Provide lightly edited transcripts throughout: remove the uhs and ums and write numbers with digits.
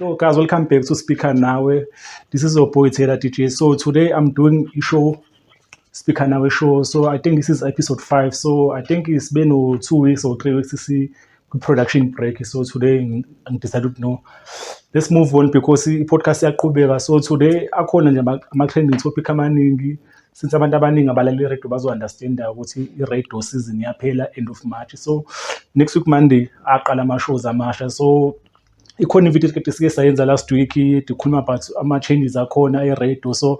So guys, welcome back to Speaker Nawe. This is your boy Taylor DJ. So today I'm doing a show, Speaker Nawe show. So I think this is episode 5. So I think it's been 2 weeks or 3 weeks to see production break. So today I decided, no, let's move on because i-podcast iyaqhubeka. So today akhona nje ama-trending topic amaningi, since abantu abaningi abalalela i-radio bazo-understanda ukuthi i-radio season iyaphela end of March. So next week Monday aqala ama-shows amasha. So ikhona ividiyo ekade sike sayenza last week ikhuluma about ama-changes akhona e-radio, so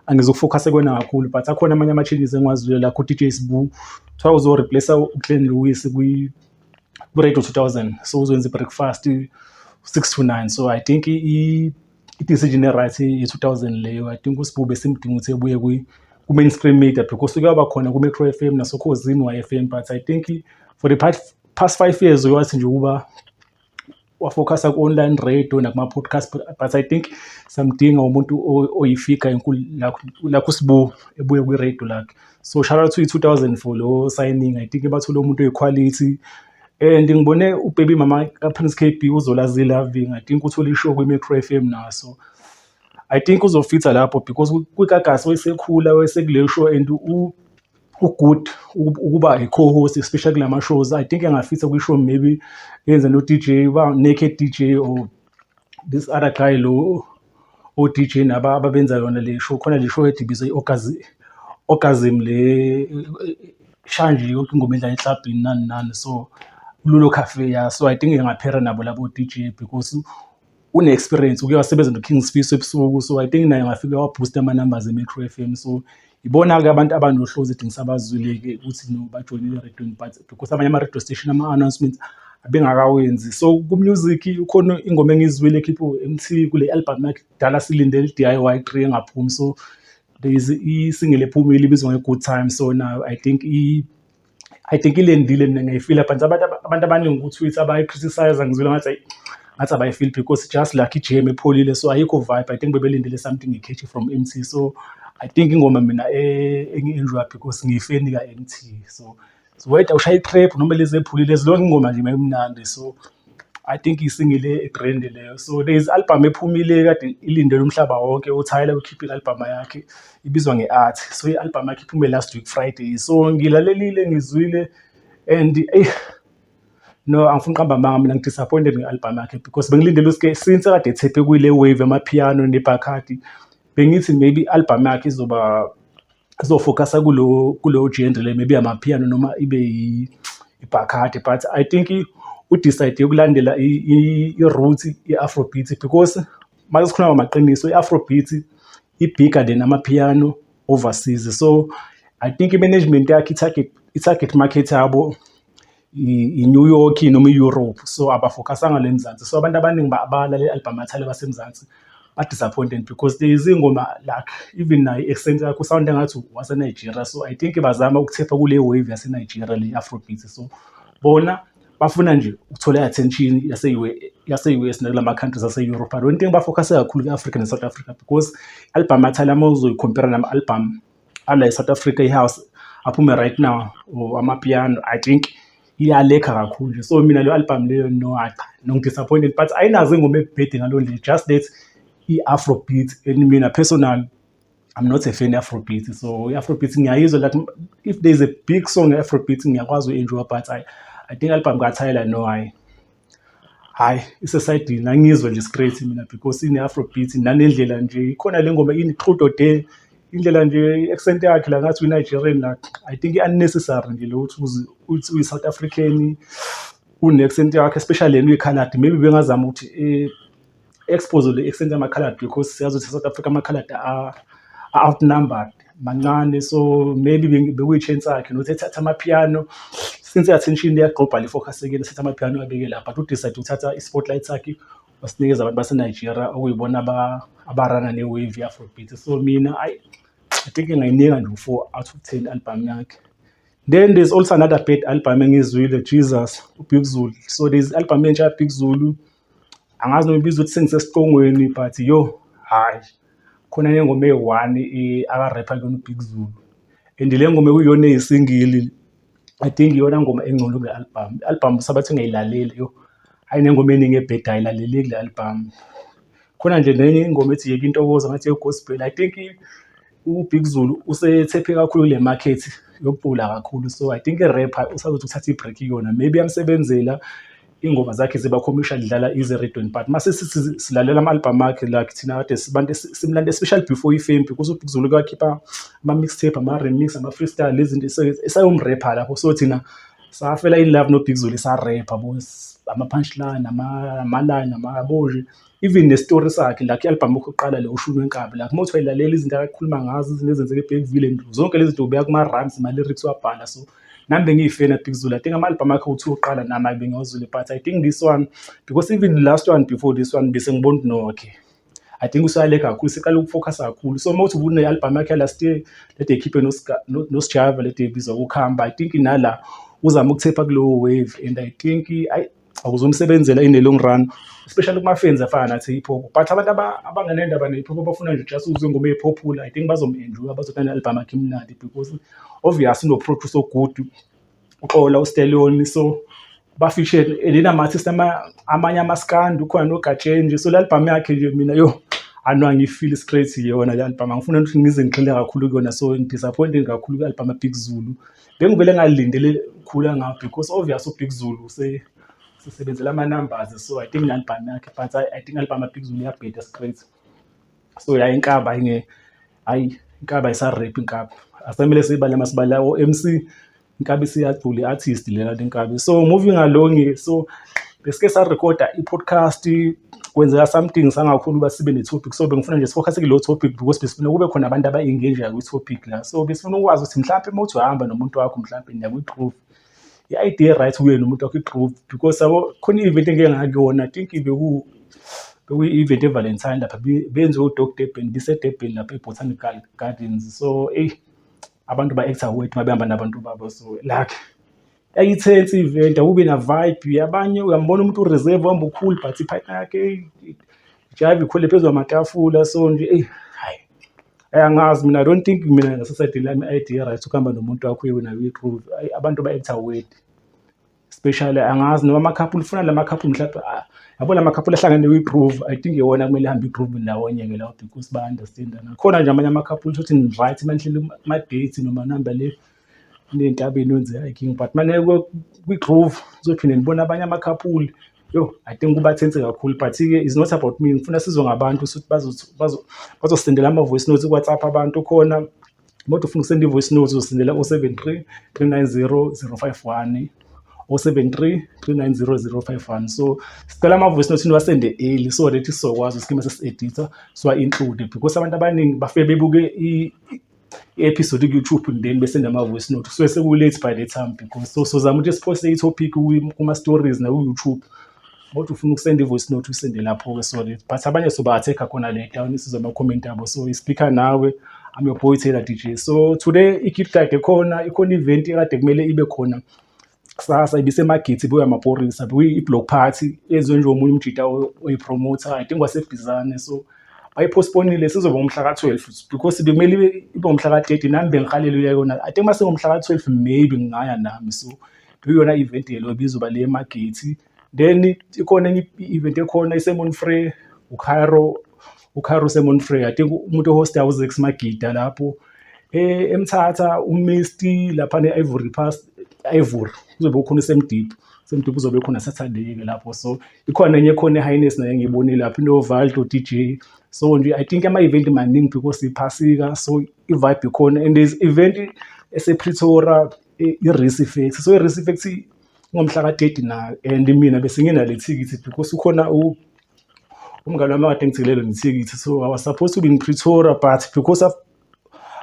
angizuku-focus kuwona kakhulu, but akhona amanye ama-changes engiwazwile, like u-DJ Sbu kuthiwa uzo-replace uGlenn Lewis ku-Radio 2000, so uzoyenza i-breakfast 6 to 9. So I think i-decision e-right ye-2000 leyo. I think uSbu besimdinga ukuthi ebuye ku-mainstream media because uke waba khona ku-Metro FM nasoKhozini Y FM, but I think for the past 5 years uyathi nje ukuba wa-focus-a ku-online radio nakuma-podcast, but I think samdinga umuntu oyi-figure enkulu like uSbu ebuye kwi-radio lakhe. So shout out to i-2000 for lo signing. I think bathole umuntu oyi-quality. And ngibone ubaby mama kaPrince KB, uZola Zeeloving, I think uthole i-show kwi-Metro FM naso. I think uzo-fit-a lapho because kwiGagasi wayesekhula, wayesekule show and u-good ukuba i-co-host, especially kulama shows. I think enga-fit-a kwi-show, maybe yenze no-DJ, uba Naked DJ or this other guy lo o-DJ naba ababenza yona le show. Khona le show edibizwa i-Orgasm, le shaya nje yonke ingoma edlala eklabhini, nani nani, so Lulu Cafe, ya. So I think enga-pair-a nabo labo DJ because une-experience, uke wasebenza no-King Sfiso ebusuku, so I think naye angafike wa-boost-a ama-numbers e-Metro FM. So ibona-ke abantu abanohlozi ethi ngisabazwile-ke ukuthi no, bajoyinile erediyweni, but because abanye ama-radio station ama-announcements abengakawenzi. So ku-music ukhona ingoma engiyizwile ekhiphe u-Emtee kule album yakhe kudala silindele, i-DIY 3 engaphumi. So there is i-single ephumile ibizwa nge-Good Time. So now I think ilendile, mina ngiyayi-feel-a, but abantu abaningi ku-Twitter bayi-criticize. Ngizwile ngathi ayi, ngathi abayi-feel because just like i-jam epholile, so ayikho vibe. I think bebelindele something catchy from Emtee. So I think ingoma mina engi-enjoy because ngiyi-fan ka-Emtee, so whether ushaya i-trap noma lezi epholile, as long ingoma nje mayimnandi. So I think i-single e-grand leyo. So there is album ephumile kade ilindele umhlaba wonke, uTyler ukhiphe i-album yakhe ibizwa nge-Art. So i-album yakhe iphume last week Friday. So ngilalelile, ngizwile, and no, angifuni uqamba amanga, mina ngi-disappointed nge-album yakhe because bengilindele ukuthi since kade ethephe kule wave yamapiano neBacardi, bengithi maybe i-album yakhe izoba izo-focus-a kulo genre le, maybe amapiano noma ibe i-Bacardi, but I think u-decide ukulandela i-route ye-Afrobeat because mase sikhuluma ngamaqiniso, i-Afrobeat i-bigger than amapiano overseas. So I think i-management yakhe, i-target market yabo i-New York noma i-Europe, so aba-focus-anga la eMzansi. So abantu abaningi abalalela i-album kaTyler baseMzansi ba-disappointed because there is iy'ngoma like even nayo i-accent yakhe u-sound-a engathi wase-Nigeria. So I think bazama ukuthepha kule wave yase-Nigeria le Afrobeat. So bona bafuna nje ukuthola i-attention yase-US nakulama countries ase-Europe. I don't think ba-focus-e kakhulu ku-Africa ne-South Africa because i-album kaTyler uma uzoyi-compare nama-album ala e-South Africa, i-house aphume right now or amapiano, I think iya-lack-a kakhulu nje. So mina leyo album leyo, no, cha, no, ngi-disappointed, but ayinazo iy'ngoma ebhede ngaleyo ndlela, just that i-Afrobeat, and mina personal I'm not a fan ye-Afrobeat. So i-Afrobeat ngiyayizwa, like if there's a big song ye-Afrobeat ngiyakwazi uku-enjoy, but I think i-album kaTyler, no, hhayi hhayi, ise-side-ini, angiyizwa nje straight mina because ine-Afrobeat nanendlela nje ikhona le ngoma ini-Truth Dare, indlela nje i-accent yakhe la ngathi uyi-Nigerian. Like I think i-unnecessary nje lo ukuthi uthi uyi-South African une-accent yakhe, especially lena uyikhaladi. Maybe bengazama ukuthi expose le accent yamakhaladi because siyazi ukuthi e-South Africa amakhaladi a-outnumbered, mancane. So maybe bekuyi-chance yakhe nokuthi ethathe amapiano since i-attention ya-global i-focus-ekile, ethathe amapiano abeke la, but u-decide ukuthatha i-spotlight sakhe wasinikeza abantu base-Nigeria okuyibona aba-run-a ne-wave ye-Afrobeat. So mina I think ngingayinika nje u-4 out of 10 album yakhe. Then there's also another bad album engiyizwile, Jesus, uBig Zulu. So there's album entsha kaBig Zulu, angazi noma ibizwa ukuthi Sengisesiqongweni, but yo, hhayi, khona nengoma eyi-one aka-rap-a kuyona uBig Zulu and le ngoma ekuyiyona eyi-single, I think iyona ngoma engcono kule album. I-album sabathi ungayilaleli, yo, hhayi, nengoma eningi ebhedayo ayilaleleki le album. Khona nje nenye ingoma ethi "Yeka Intokozo", ngathi eye-gospel. I think uBig Zulu usethephe kakhulu kule market yokucula kakhulu, so I think i-rap usazothi ukuthatha i-break kuyona. Maybe iyamsebenzela, iy'ngoma zakhe ziba commercial, dlala ize erediyweni, but mase sithi silalela ama-album akhe, like thina kade sibantu simlanda, especially before i-fame, because uBig Zulu wakhipha ama-mixtape, ama-remix, ama-freestyle, lezi zinto esayomrepha lapho. So thina safela in love no-Big Zulu esarepha yabo, ama-punchline, ama-line, yabo nje, even nesitori sakhe, like i-album yokuqala le, "Ushuni Wenkabi", like uma uthi uyayilalela izinto akakhuluma ngazo, izinto ezenzeka eBergville and zonke lezi zinto ubeka kuma-rhymes, ama-lyrics wabhala. So nami bengiyi-fan ya-Big Zulu. I think ama-album akhe awu-two okuqala nami bengiwazwile, but I think this one, because even the last one before this one, bese ngibona ukuthi no, okay, I think usayaleka kakhulu, seqala uku-focus-a kakhulu. So uma uthi une-album yakhe last year lede ekhiphe noSjava, lede ebizwa "Ukuhamba", I think nala uzama ukuthepha kulowo wave and I think ayi, awuzomsebenzela in the long run, especially kuma-fans afana nathi hip hop. But abantu abangenendaba ne-hip hop, abafuna nje just ukuzwa ingoma eyi-popular, I think bazom-enjoy-a, bazothanda i-album yakhe, imnandi, because obvious uno-producer o-good, uXola uStallion, so ba-feature and inama-artist amanye amaskandi, ukhona noGatsheni nje. So le album yakhe nje mina, yo, angiyi-feel straight yona le album, angifuni ukuthi ngize ngigxile kakhulu kuyona. So ngi-disappointed kakhulu kwi-album ya-Big Zulu, bengivele ngalindele ukukhula ngayo, because obvious uBig Zulu sisebenzela ama-numbers. So I think ne-album yakhe, but I think i-album ya-Big Zulu iyabheda straight. So ya, Inkaba hhayi, Inkaba ayisa-rap-i Inkabi, asamele siyibale masibala o-MC, Inkabi isiyacula, i-artist lena Inkabi. So moving along, so besike sarekhoda i-podcast, kwenzeka something, sangakhona ukuba sibe ne-topic. So bengifuna nje si-focus-e kuleyo topic because besifuna kube khona abantu aba-engage-ayo kwi-topic la. So besifuna ukwazi ukuthi mhlampe uma uthi uhamba nomuntu wakho, mhlampe niya kwi-groove, i-idea right uye nomuntu wakho i-groove, because yabo khona i-event engike ngaya kuyona, I think bekuyi-event e-Valentine lapha, benziwe u-Dog Durban, bise-Durban lapha e-Botanical Gardens. So eyi, abantu ba-act-a weird uma behamba nabantu babo. So like yayi-tense i-event, akubi na-vibe. Abanye uyambona umuntu u-reserve, uhamba u-cool, but i-partner yakhe ijayiva, ikhwele phezu kwamatafula. So nje eyi, hhayi, angazi mina, I don't think mina ngasesayidini lami i-idea right ukuhamba nomuntu wakho uye naye kwi-groove. Hhayi, abantu ba-act-a weird, especially angazi noma ama-couple ufuna lama-couple mhlampe, yabo lama-couple ahlangene kwi-groove, I think iwona kumele ahambe i-groove ndawonye-ke lawo because baya-understand-ana. Khona nje amanye ama-couple utholukuthi ni-right uma nihleli kuma-date noma nihamba le ney'ntabeni niyenze i-hiking, but manje kwi-groove nizophinde nibone abanye ama-couple, yo, I think kuba tense kakhulu. But-ke it's not about me, ngifuna sizwe ngabantu ukuthi bazosendela ama-voice notes ku-WhatsApp abantu khona. Uma ufuna ukusenda i-voice note, uzosendela 073 390 051, 073 390 051. So sicela ama-voice note niwasende early so that sizokwazi ukuthi mase si-edit-a siwa-include, because abantu abaningi bafike bebuke i-episode ku-YouTube, then besenda ama-voice note, kusuke seku-late by the time, because so sozama ukuthi siphoste i-topic kuma-stories naku-YouTube. Uma ufuna ukusenda i-voice note, uyisende lapho-ke, sorry, but abanye soba-tag-a khona le down, sizwe ama-comment abo. So i-speaker nawe, I'm your boy Taylor DJ. So today i-gift guide ekhona, ikhona i-event ekade kumele ibe khona kusasa, ibiseMargate, ibuya Maphorisa, i-block party eyenziwe nje omunye umjita oyi-promoter, I think waseBhizane. So bayi-postpone-ile, sizoba ngomhla ka-12 because bekumele ibe ngomhla ka-30. Nami bengihalela ukuya kuyona. I think mase ngomhla ka-12 maybe ngingaya nami. So bekuyiyona event leyo ibizoba le eMargate. Then ikhona enye i-event ekhona ise-Mount Frere, uCairo, uCairo use-Mount Frere. I think umuntu o-host-ayo uZex Magida lapho. EMthatha uMisty laphana e-Ivory Pass, Ivory, kuzobe kukhona uSam Deep, Sam Deep uzobe ekhona Saturday-ke lapho. So ikhona enye ekhona e-Highness nayo engiyibonile lapho, inoValdo DJ. So nje I think ama-event maningi because iphasika, so i-vibe ikhona. And there's event ese-Pretoria, i-Race Effect. So i-Race Effect ingomhla ka-30 nayo, and mina bese nginalo ithikithi because ukhona umngani wami akade engithengelele lona ithikithi. So I was supposed to be in Pretoria, but because of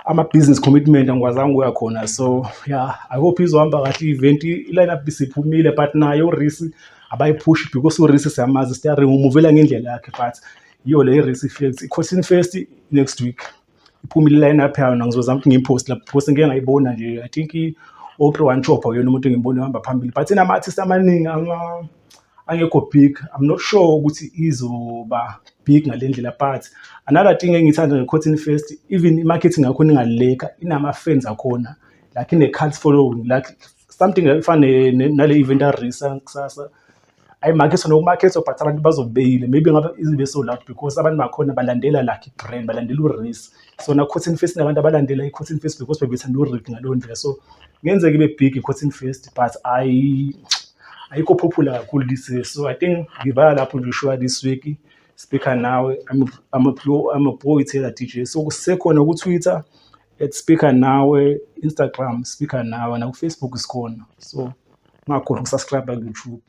ama-business commitment angikwazanga ukuya khona. So yeah, I hope izohamba kahle i-event. I-line up isiphumile, but nayo uReece abayiphushi because uReece siyamazi, starring umuvela ngendlela yakhe, but yiyo le i-Race Effect. I-Cotton Fest next week iphumile i-line up yayo, ngizozama ukuthi ngiyi-post lapho because ngike ngayibona nje. I think o-Three One Chopper uyena umuntu engimbone ehamba phambili, but inama-artist amaningi angekho big. I'm not sure ukuthi izoba big ngale ndlela. But another thing engiyithanda nge-Cotton Fest, even i-marketing yakhona ingaleka, inama-fans akhona, like ine-cult following, like something efana nale event yaRisa kusasa. Ayimakethwa nokumakethwa, but abantu bazobe beyile. Maybe ngabe izobe sold out because abantu bakhona balandela like i-brand, balandela u-Reece. So na-Cotton Fest nabantu abalandela i-Cotton Fest because bebethanda uRick ngaleyo ndlela. So kungenzeka ibe big i-Cotton Fest, but ayikho popular kakhulu this year. So I think ngivala lapho nje show this week. Speaker Nawe, I'm a boy Taylor DJ. So kusekhona ku-Twitter @SpeakerNawe, Instagram Speaker Nawe, naku-Facebook sikhona. So ungakhohlwa uku-subscribe ku-YouTube.